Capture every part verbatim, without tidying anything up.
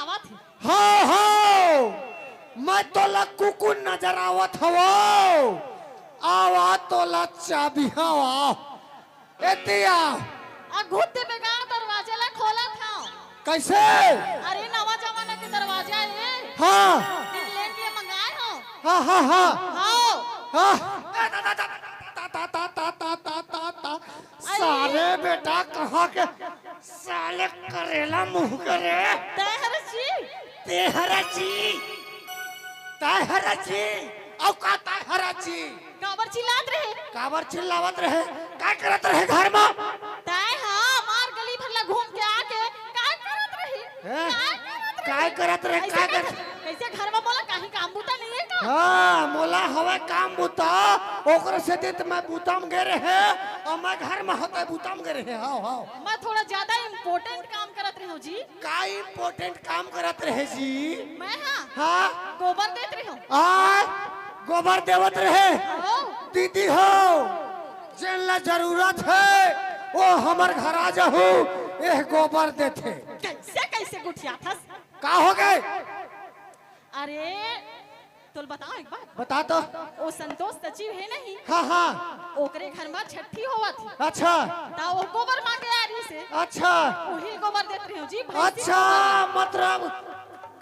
आवत हे। हाँ, हाँ, मैं तोला कुकुर नजर आवत हवो। आवा तोला चाबी हवा। एतिया। आ घुत्ते बेगा दरवाजा ला खोलत हव। कैसे? अरे नवा जमाना के दरवाजा ए। हाँ। इंग्लैंड ले मंगाए हव। हाँ, हाँ, हाँ। हाँ। हाँ। ता, ता, ता, ता। अरे। सारे बेटा कहाँ के साले करेला मुंह के रे। तैहरा जी। तैहरा जी। तैहरा जी। अउ का तैहरा जी? काबर चिल्लात रहे? काबर चिल्लावत रहे? का करत रहे घर मा? तैं हा मार गली भर ला घूम के आके का करत रहे? हैं? का करत रहे? काय करत रहे? ऐसे का कैसे, करत कैसे घर मा बोला, कहीं काम बूता नहीं है का? हाँ, मोला हवय काम बूता, ओकरे सेती त मैं बूता म गे रहे, अउ मैं घर मा होते बूता म गे रहे। हाँ, हाँ। मैं थोड़ा ज्यादा important काम करत रहे हूँ जी। का important काम करत रहे जी? मैं हाँ, हाँ? गोबर देत रहे हूँ। आ, गोबर देवत रहे। हाँ। दीदी हो, जेन ला जरूरत हे, वो हमर घर आ जाहू, एह गोबर देथे। कैसे, कैसे गुठियाथस? का हो गए? अरे, तोल बताओ एक बात। बता तो। ओ संतोष सचिव हे नहीं? हाँ, हाँ। ओकरे घर मा छट्ठी होवत हे। अच्छा। ता ओ गोबर मांगे आ रहिसे। अच्छा। उही गोबर देत रहे हूँ जी, भैंसी अच्छा, गोबर। मतलब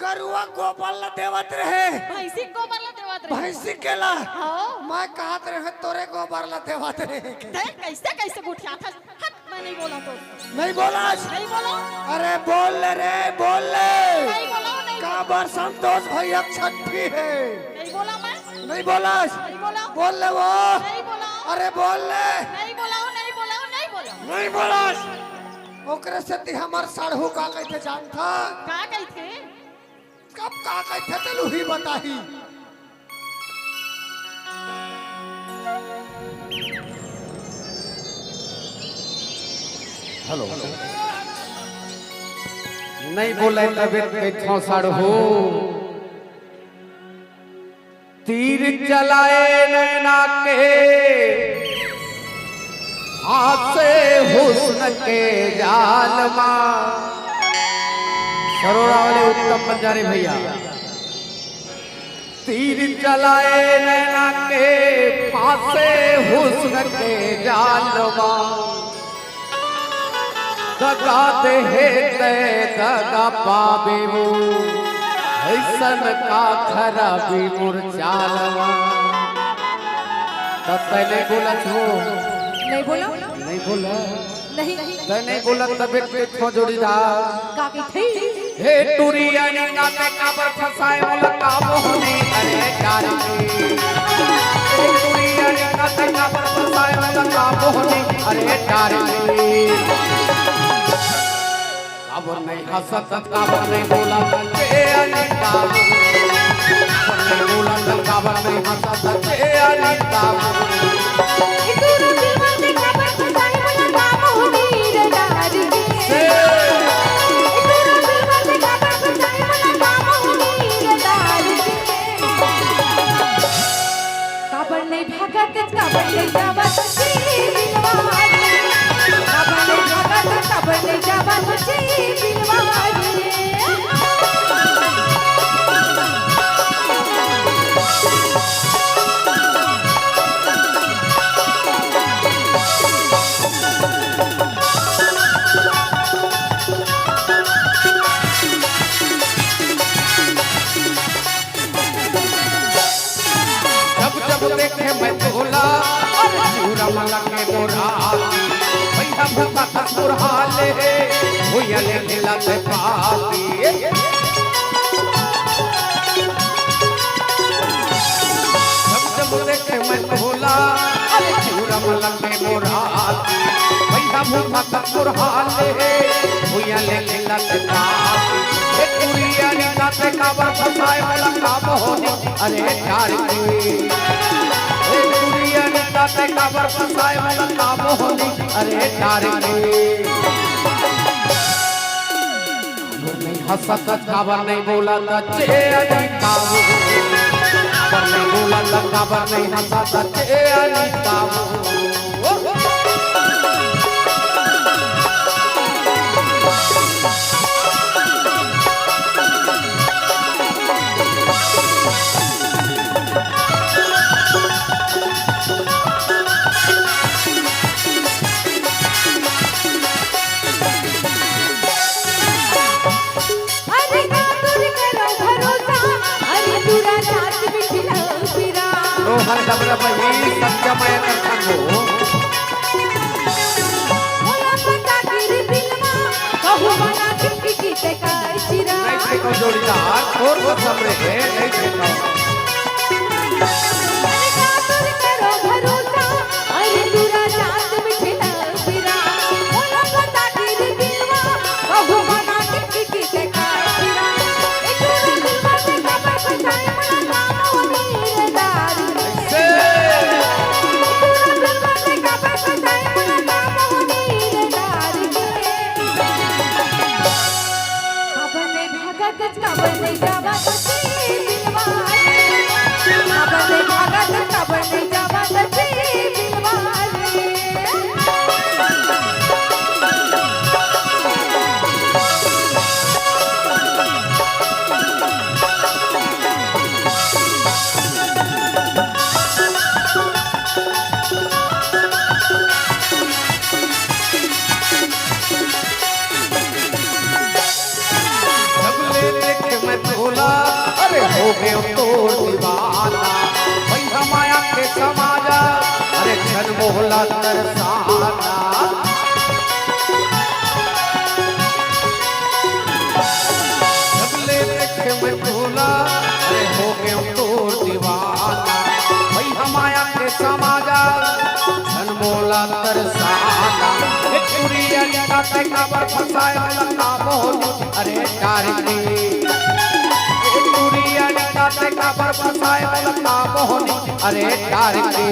गरुआ गोबर ला देवत रहे। भैंसी गोबर ला देवत रहे। भैंसी के ला? हाँ। मैं कहत रहे तोरे गोबर ला देवत रहे। देख कैसे, कैसे गुठियाथस। हट, मैं नहीं बोला तो। नहीं बोलस? नहीं बोला। अरे बोल ले रे, बोल ले। नहीं बोला, नहीं बोला। काबर संतोष भैया छट्ठी हे। नहीं बोला मैं। नहीं बोलस? नहीं बोला। बोल ले वो। नहीं बोला। अरे बोल ले। नहीं बोला, नहीं बोला, नहीं बोला। नहीं बोलस। ओकरे सेती हमर साढ़ू का कहिथे जानथा? का कहिथे? कब का कहिथे तेला उही बताही। हेलो। नहीं बोले तबे कहिथों साढ़ू। तीर चलाए नैना के, फांसे हुस्न के जाल मा। सरोरा वाले उत्तम बंजारे भैया। तीर चलाए नैना के, फांसे हुस्न के जाल मा। दगा देहे तैं दगा पाबे वो, अइसन का खराबी मोर चाल मा। त तैं नहीं बोलत हो। नहीं बोलो। नहीं बोला। नहीं। तैं नहीं बोला तबे कहिथों जोड़ीदार। का कहिथे? हे टुरी अनिता तैं काबर फंसाए मोला का मोहनी, अरे डारी। हे टुरी अनिता तैं काबर फंसाए मोला का मोहनी, अरे डारी। काबर नहीं हंसत, काबर नहीं बोलत, ए अनिता। काबर नहीं बोलत, काबर नहीं हंसत, ए अनिता। ए तोरा दिलवा में काबर फंसाए मोला का मोहनी रे डारी। ए तोरा दिलवा में काबर फंसाए मोला का मोहनी रे डारी। काबर नहीं भागत, काबर नहीं जावत जी बिनवारी। काबर नहीं भागत, काबर नहीं जावत जी बिनवारी। जब जब देखे मैं तोला, अरे चूरा मला के मोरा, भैया भूखा था सुरहाले, भैया ले मिला ते पाती। जब जब देखे मैं तोला, अरे चूरा मला के मोरा, भैया भूखा था सुरहाले, भैया ले मिला ते पाती। हे टुरी अनिता तैं काबर फंसाए मला का मोहनी, अरे डारी। हे टुरी अनिता तैं काबर फंसाए मला का मोहनी, अरे डारी। नहीं हंसत काबर नहीं बोलत ए अनिता। काबर नहीं बोलत, काबर नहीं हंसत ए अनिता। तोहर डबरा बही सच्चा मया कर संगो। भोला पता गिर दिलवा, कहू बना खिड़की के काई चिरा। नहीं फेंको जोड़ीदार, और कसम रे, नहीं फेंको। अरे का तोर करो भरोसा, अरे दूरा जात मिठला पिरा। भोला पता गिर दिलवा, कहू बना खिड़की के काई चिरा। ए दूरा दिलवा से कबर को जाए मना नाम होनी रे दारी। जब ले देखे मैं भोला, अरे हो गयो तोर दीवाना। भैया माया के समाजा, अरे छन मोहला तरसाना। जब ले देखे मैं भोला, अरे हो गयो तोर दीवाना। भैया माया के समाजा, छन मोहला तरसाना। एक चुरिया काटे काबर फसाए वाला काबो अरे डारकी, ए टूरी अड़का ते काबर फसाए वाला का मोहनी, अरे डारकी।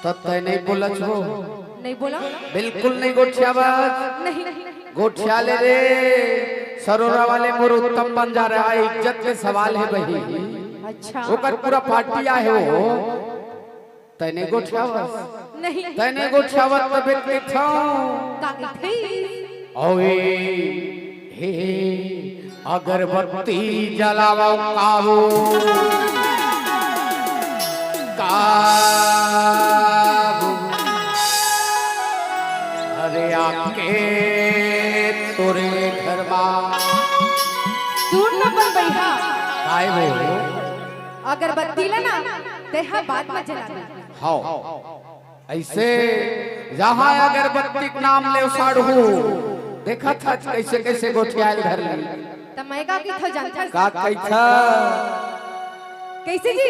त तय नहीं बोलच हो? नहीं बोला। बिल्कुल नहीं गोठियावस। नहीं। गोठिया ले रे, सरोरा वाले मोर उत्तम बन जा रहा है, इज्जत के सवाल है बही। अच्छा। ओकर पूरा पार्टी आए हो। तैने गोठियावस? नहीं। तैने गोठियावत तबे कथौं। का कथे? ओए, हे, अगरबत्ती जलावो काबू। काबू। अरे आके तोरे घर मा। सुन न बन बैहा। काय हो? अगरबत्ती ला ना, तेहा बाद में जलाना। हव। अइसे जहाँ अगरबत्ती के नाम ले साढ़ू, देखत हच कइसे कइसे गोठियाल धर ली। त मैं का कहिथव जानथस? का कहिथव? कइसे जी?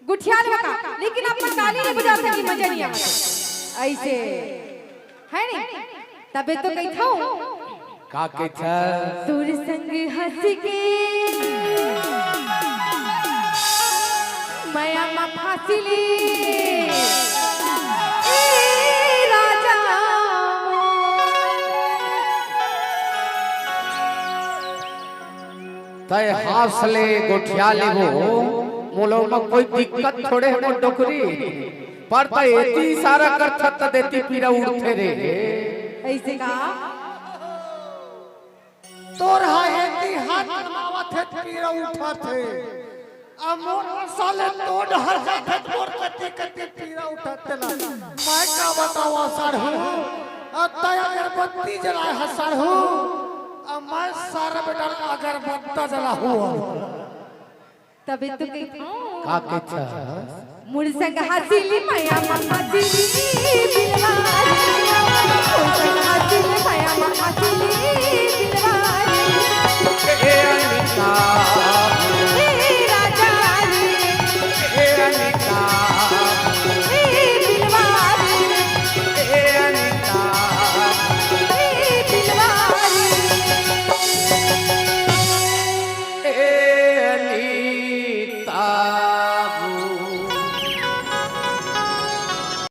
गोठियाल बका, लेकिन अपन ताली नहीं बजा सकी, मजा नहीं आवा। अइसे है नहीं? तबे तो कहिथव। का कहिथव? तोर संग हंस के मया मा फांसी ले, ए राजा। तय हांस ले गोठिया लेबो, मोला ओमा कोई दिक्कत थोड़े हे मोर डोकरी। पर त एती इशारा करथस त देती पीरा उठथे रे। अइसे का? तोर हा एती हाथ लगावत हे त पीरा उठथे। अब मोर नसा ले तोर डहर जाथे त मोर कति कति पीरा उठथे ला। मैं का बतावंव साढ़ू। अब तय अगरबत्ती जलाए हस साढ़ू। अब मैं सारा बेटा अगरबत्ता जलाहूं। तबे तो कहिथव। का कहिथस? मोर संग हंसी ले मया मा फांसी ले दिलवा रे। मोर संग हंसी ले मया मा फांसी ले दिलवा रे। ए अनिता। ए राजा रे। ए अनिता। ए दिलवा रे। ए अनिता। ए दिलवा रे। ए अनिता।